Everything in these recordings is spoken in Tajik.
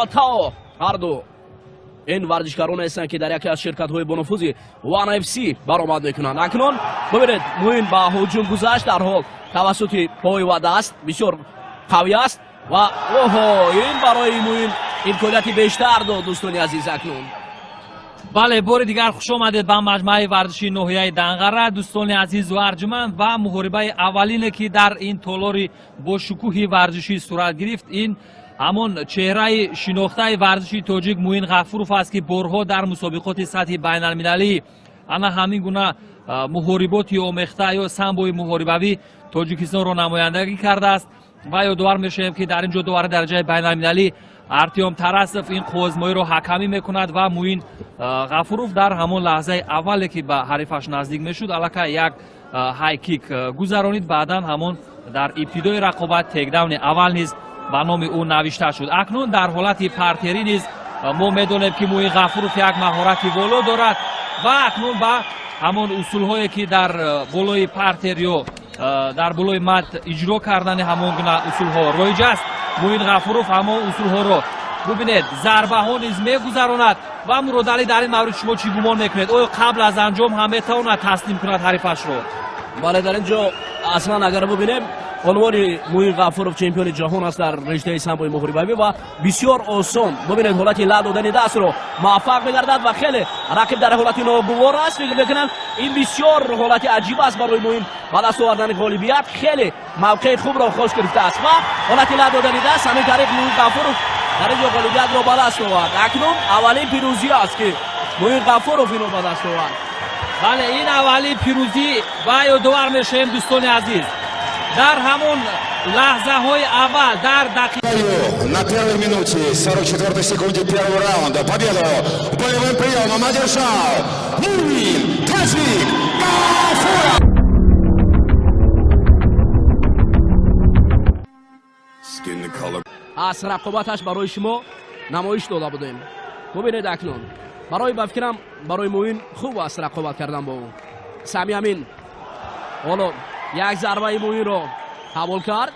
Алатао. Ҳарду ин варзишгарон ҳастанд, ки дар яке аз ширкатҳои бонуфузи One FC баромад мекунанд. Акнун бибинед, Муин ба ҳуҷум гузашт, дар ҳол тавассути пой ва даст бисёр қавӣ аст ва оҳо, ин барои Муин имконияти бештар дод, дӯстони азиз. Акнун Бале, бори дигар хуш омадед ба маҷмӯаи варзишии ноҳияи Данғара, дӯстони азизу арҷуманд. Ва муҳорибаи аввалине, ки дар ин толори бошукӯҳи варзишӣ сурат гирифт, ин ҳамон чеҳраи шинохтаи варзиши тоҷик Муин Ғафуров аст, ки борҳо дар мусобиқоти сатҳи байналмилалӣ ана ҳамин гуна муҳориботи омехта ё самбои муҳорибавӣ Тоҷикистонро намояндагӣ кардааст. Ва ёдовар мешавем, ки дар ин ҷо довари дараҷаи байналмилалӣ Артём Тарасов ин қуввозмоиро ҳакамӣ мекунад. Ва Муин Ғафуров дар ҳамон лаҳзаи аввале, ки ба ҳарифаш наздик мешуд, аллакай як хайкик гузаронид. Баъдан ҳамон дар ибтидои рақобат тейкдауни аввал низ ба номи ӯ навишта шуд. Акнун дар ҳолати партерӣ низ мо медонем, ки Муин Ғафуров як маҳорати воло дорад ва акнун ба ҳамон усулҳое, ки дар болои партер ё дар болои мат иҷро кардани ҳамон гуна усулҳо роиҷ аст, Муин Ғафуров ҳамон усулҳоро, бубинед, зарбаҳо низ мегузаронад. Ва Муродалӣ, дар ин маврид шумо чӣ гумон мекунед? Оё қабл аз анҷом ҳам метавонад таслим кунад ҳарифашро? Бале, дар ин ҷо аслан агар бубинем, унвони Муин Ғафуров чемпиони ҷаҳон аст дар риштаи самбои муҳорибавӣ ва бисёр осон, бубинед, ҳолати ла додани дастро муваффақ мегардад ва хеле рақиб дар ҳолати ногувор аст. Фикр мекунам, ин бисёр ҳолати аҷиб аст барои Муин ба даст овардани ғолибият. Хеле мавқеи хубро хош гирифтааст ва ҳолати ла додани даст, ҳамин тариқ Муин Ғафуров дар ин ҷо ғолибиятро ба даст овард. Акнун аввалин пирӯзӣ аст, ки Муин Ғафуров инро ба даст овард. Бале, ин аввалин пирӯзӣ. Ва ёдовар мешавем, дӯстони азиз, дар ҳамон лаҳзаҳои аввал, дар дақиқа На первой минуте 44 секунде первого раунда победу болевым приемом одержал Муин Таджик Гафуров. Skin the color. Аз рақобаташ барои шумо намоиш дода будем. Бубинед, акнун барои, ба фикрам, барои Муин хуб аст рақобат кардан бо ӯ. Сами Амин ҳоло як зарбаи Муинро қабул кард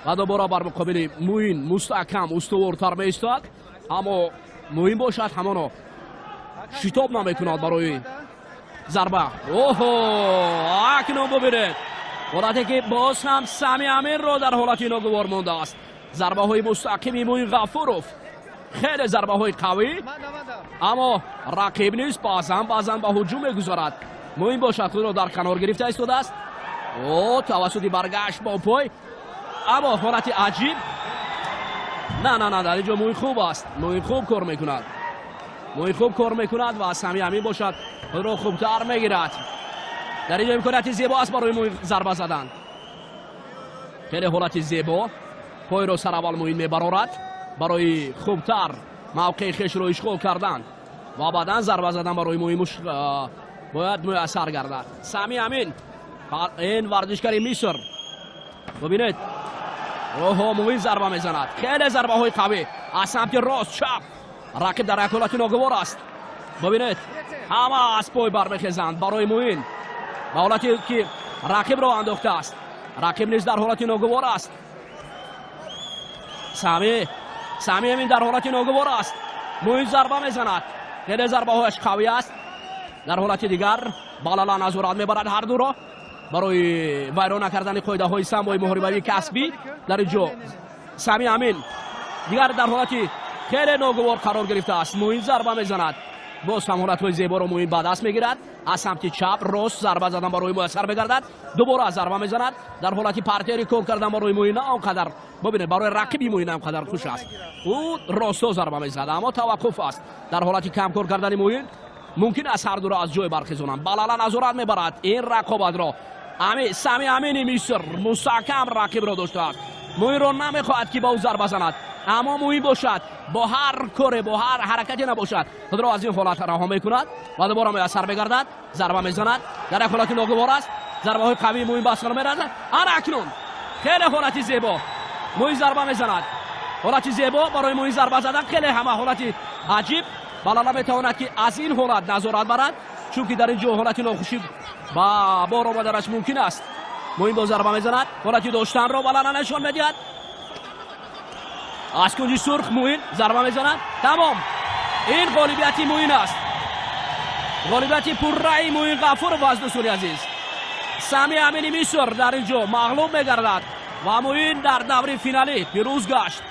ва дубора бар муқобили Муин мустаҳкам, устувортар меистад, аммо Муин бошад, ҳамоно шитоб намекунад барои зарба. Оҳо, акнун бубинед, ҳолате ки боз ҳам Сами Аминро дар ҳолати ногувор мондааст. Зарбаҳои мустақими Муин Ғафуров, хеле зарбаҳои қавӣ, аммо рақиб низ баъзан баъзан ба ҳуҷум мегузарад. Муин бошад, худро дар канор гирифта истодааст. О, тавассути баргашт бо пой, аммо ҳолати аҷиб. На, на, на, дар ин ҷо Муин хуб аст, Муин хуб кор мекунад, Муин хуб кор мекунад ва Сами Амин бошад, худро хубтар мегирад. Дар ин ҷо имконияти зебо аст барои Муин зарба задан. Хеле ҳолати зебо, пойро сараввал Муин мебарорад барои хубтар мавқеи хешро ишғол кардан ва баъдан зарба задан барои Муин бояд муяссар гардад. Сами Амин, ин варзишгари Миср, бубинед. Оҳо, Муин зарба мезанад, хеле зарбаҳои қавӣ аз самти рост, чап. Рақиб дар як ҳолати ногувор аст. Бубинед, ҳама аз пой бармехезанд барои Муин, ба ҳолате ки рақибро андохтааст. Рақиб низ дар ҳолати ногувор аст. Сами Амин дар ҳолати ногувор аст. Муин зарба мезанад, хеле зарбаҳояш қавӣ аст. Дар ҳолати дигар Балала назорат мебарад ҳардуро барои вайрон накардани қоидаҳои самбои муҳорибавии касбӣ. Дар ин ҷо Сами Амин дигар дар ҳолати хеле ногувор қарор гирифтааст. Муин зарба мезанад, боз ҳам ҳолатҳои зеборо Муин ба даст мегирад. Аз самти чап, рост зарба задан барои муяссар мегардад. Дубора зарба мезанад. Дар ҳолати партери кор кардан барои Муин на он қадар, бубинед, барои рақиби Муин он қадар хуш аст. Ӯ росто зарба мезанад, аммо таваққуф аст. Дар ҳолати камкор кардани Муин мумкин аст ҳар дуро аз ҷой бархезонанд. Балала назорат мебарад ин рақобатро. Сами Амини Миср мустаҳкам рақибро доштааст. Муинро намехоҳад, ки ба ӯ зарба занад, аммо Муин бошад, бо ҳар коре, бо ҳар ҳаракате набошад, худро аз ин ҳолат раҳо мекунад ва дубора муяссар мегардад. Зарба мезанад, дар як ҳолати ногувор аст. Зарбаҳои қавии Муин ба асар мерасад. Ана акнун хеле ҳолати зебо, Муин зарба мезанад. Ҳолати зебо барои Муин зарба задан, хеле ҳама ҳолати аҷиб. Балала метавонад, ки аз ин ҳолат назорат барад, чунки дар ин ҷо ҳолати нохушӣ ба бор омаданаш мумкин аст. Муин бо зарба мезанад, ҳолати доштанро Балала нишон медиҳад. Аз кунҷи сурх Муин зарба мезанад. Тамом, ин ғолибияти Муин аст. Ғолибияти пурраи Муин Ғафуров аст, дӯстони азиз. Сами Амини Миср дар ин ҷо мағлуб мегардад ва Муин дар даври финалӣ пирӯз гашт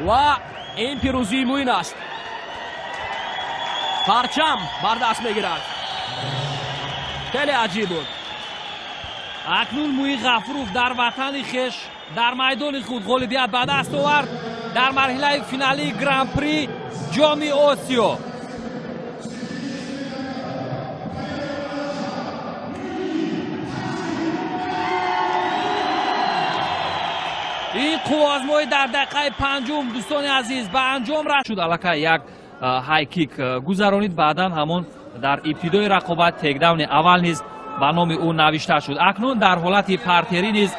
ва ин пирӯзии Муин аст. Парчам бар даст мегирад. Хеле аҷиб буд. Акнун Муин Ғафуров дар ватани хеш, дар майдони худ ғолибият ба даст овард дар марҳилаи финалии Гран-при Ҷоми Осиё. Ин қувваозмоӣ дар дақиқаи панҷум, дӯстони азиз, ба анҷом расид. Аллакай як ҳайкик гузаронид, баъдан ҳамон дар ибтидои рақобат текдауни аввал низ ба номи ӯ навишта шуд. Акнун дар ҳолати партерӣ низ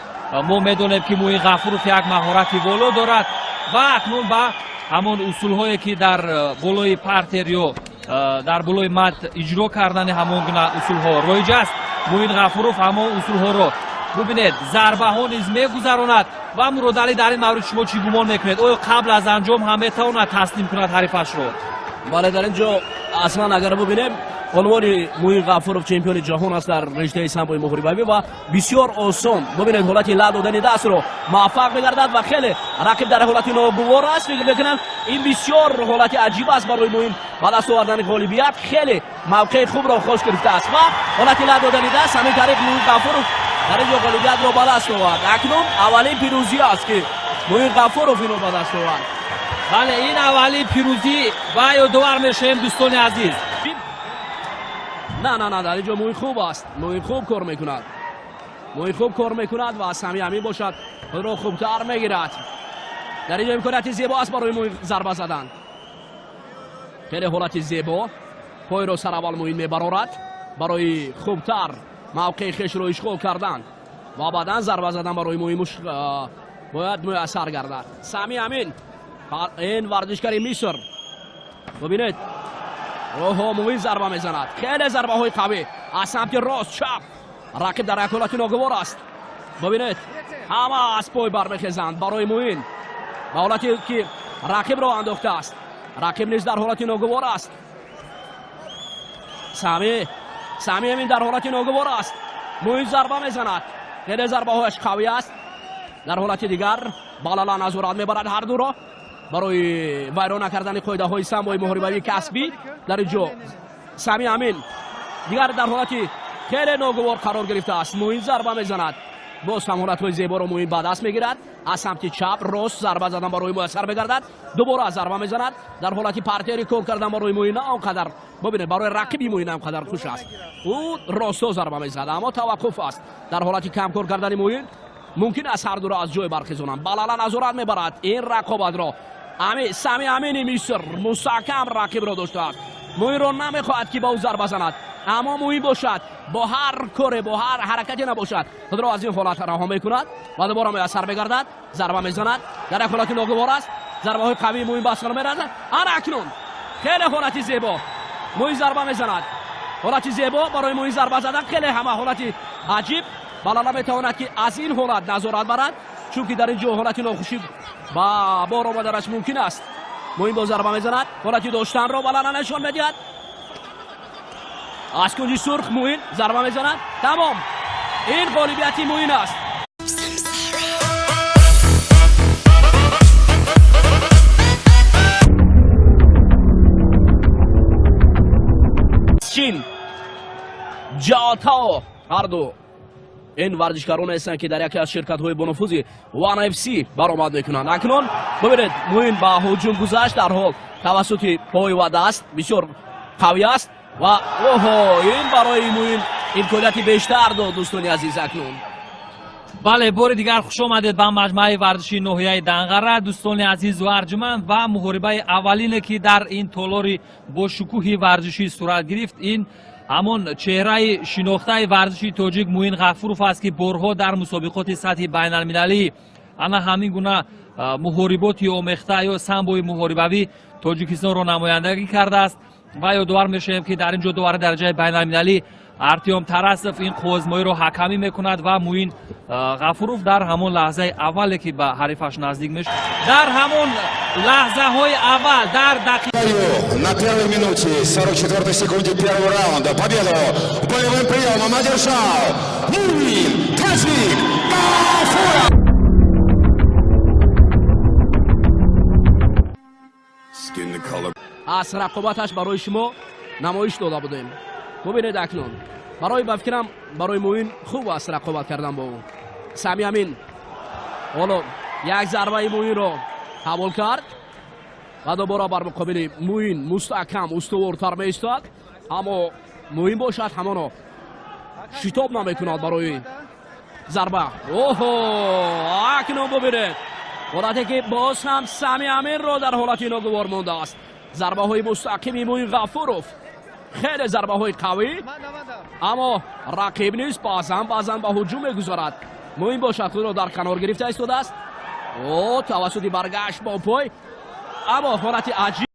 мо медонем, ки Муин Ғафуров як маҳорати воло дорад ва акнун ба ҳамон усулҳое, ки дар болои партер ё дар болои мат иҷро кардани ҳамон гуна усулҳо роиҷ аст, Муин Ғафуров ҳамон усулҳоро, бубинед, зарбаҳо низ мегузаронад. Ва Муродалӣ, дар ин маврид шумо чӣ гумон мекунед? Оё қабл аз анҷом ҳам метавонад таслим кунад ҳарифашро? Бале, дар ин ҷо аслан агар бубинем, унвони Муин Ғафуров чемпиони ҷаҳон аст дар риштаи самбои муҳорибавӣ ва бисёр осон, бубинед, ҳолати ла додани дастро муваффақ мегардад ва хеле рақиб дар ҳолати ногувор аст. Фикр мекунам, ин бисёр ҳолати аҷиб аст барои Муин ба даст овардани ғолибият. Хеле мавқеи хубро хош гирифтааст ва ҳолати ла додани даст, ҳамин тариқ Муин Ғафуров дар ин ҷо ғолибиятро ба даст овард. Акнун аввалин пирӯзӣ аст, ки Муин Ғафуров инро ба даст овард. Бале, ин аввалин пирӯзӣ ва ёдовар мешавем, дӯстони азиз. На, на, на, дар ин ҷо Муин хуб аст. Муин хуб кор мекунад, Муин хуб кор мекунад ва Сами Амин бошад, худро хубтар мегирад. Дар ин ҷо имконияти зебо аст барои Муин зарба задан. Хеле ҳолати зебо, пойро сараввал Муин мебарорад барои хубтар мавқеи хешро ишғол кардан ва баъдан зарба задан барои Муин бояд муяссар гардад. Сами Амин, ин варзишгари Миср, бубинед, оҳо, Муин зарба мезанад. Хеле зарбаҳои қавӣ аз самти рост, чап. Рақиб дар як ҳолати ногувор аст. Бубинед, ҳама аз пой бармехезанд барои Муин ба ҳолате ки рақибро андохтааст. Рақиб низ дар ҳолати ногувор аст. Сами Амин дар ҳолати ногувор аст. Муин зарба мезанад. Хеле зарбаҳояш қавӣ аст. Дар ҳолати дигар Балала назорат мебарад ҳар дуро барои вайрон накардани қоидаҳои самбои муҳорибавии касбӣ. Дар ин ҷо Сами Амин дигар дар ҳолати хеле ногувор қарор гирифтааст. Муин зарба мезанад. Боз ҳам ҳолатҳои зеборо Муин ба даст мегирад. Аз самти чап, рост зарба задан барои муяссар мегардад. Дубора зарба мезанад. Дар ҳолати партери кор кардан барои Муин на он қадар, бубинед, барои рақиби Муин он қадар хуш аст. Ӯ росто зарба мезанад, аммо таваққуф аст. Дар ҳолати камкор кардани Муин мумкин аст ҳар дуро аз ҷой бархезонанд. Балала назорат мебарад ин рақобатро. Сами Амини Миср мустаҳкам рақибро доштааст. Муинро намехоҳад, ки ба ӯ зарба занад, аммо Муин бошад, бо ҳар коре, бо ҳар ҳаракате набошад, худро аз ин ҳолат раҳо мекунад ва дубора муяссар мегардад. Зарба мезанад, дар як ҳолати ногувор аст. Зарбаҳои қавии Муин ба сар мерасад. Ана акнун хеле ҳолати зебо Муин зарба мезанад. Ҳолати зебо барои Муин зарба задан, хеле ҳама ҳолати аҷиб. Балала метавонад, ки аз ин ҳолат назорат барад, чунки дар ин ҷо ҳолати нохушӣ ба бор омаданаш мумкин аст. Муин бо зарба мезанад. Ҳолати доштанро Балала нишон медиҳад. Аз кунҷи сурх Муин зарба мезанад. Тамом, ин ғолибияти Муин аст. Чин Ҷаотао, ҳарду ин варзишгароне ҳастанд, ки дар яке аз ширкатҳои бонуфузи One FC баромад мекунанд. Акнун бубинед, Муин ба ҳуҷум гузашт дарҳол тавассути пой ва даст, бисёр қавӣ аст ва оҳо, ин барои Муин имконияти бештар дод, дӯстони азиз. Акнун Бале, бори дигар хуш омадед ба маҷмӯаи варзишии ноҳияи Данғара, дӯстони азизу арҷуманд, ва муҳорибаи аввалине, ки дар ин толори бошукӯҳи варзишӣ сурат гирифт, ин ҳамон чеҳраи шинохтаи варзиши тоҷик Муин Ғафуров аст, ки борҳо дар мусобиқоти сатҳи байналмилалӣ ана ҳамин гуна муҳориботи омехта ё самбои муҳорибавӣ Тоҷикистонро намояндагӣ кардааст. Ва ёдовар мешавем, ки дар ин ҷо довари дараҷаи байналмилалӣ Артём Тарасов ин қувваозмоиро ҳакамӣ мекунад ва Муин Ғафуров дар ҳамон лаҳзаи аввале, ки ба ҳарифаш наздик мешуд, дар ҳамон лаҳзаҳои аввал, дар дақиқа На первой минуте 44 секунде первого раунда победу болевым приемом одержал Муин Таджик Гафуров. Skin the color. Аз рақобаташ барои шумо намоиш дода будем. Бубинед акнун, барои, ба фикрам, барои Муин хуб аст рақобат кардан бо ӯ. Сами Амин ҳоло як зарбаи Муинро қабул кард ва дубора бар муқобили Муин мустаҳкам, устувортар меистад, аммо Муин бошад, ҳамоно шитоб намекунад барои зарба. Оҳо, акнун бубинед ҳолате, ки боз ҳам Сами Аминро дар ҳолати ногувор мондааст. Зарбаҳои мустақими Муин Ғафуров, хеле зарбаҳои қавӣ, аммо рақиб низ баъзан баъзан ба ҳуҷум мегузарад. Муин бошад, худро дар канор гирифта истодааст. О, тавассути баргашт бо пой, аммо ҳолати аҷиб.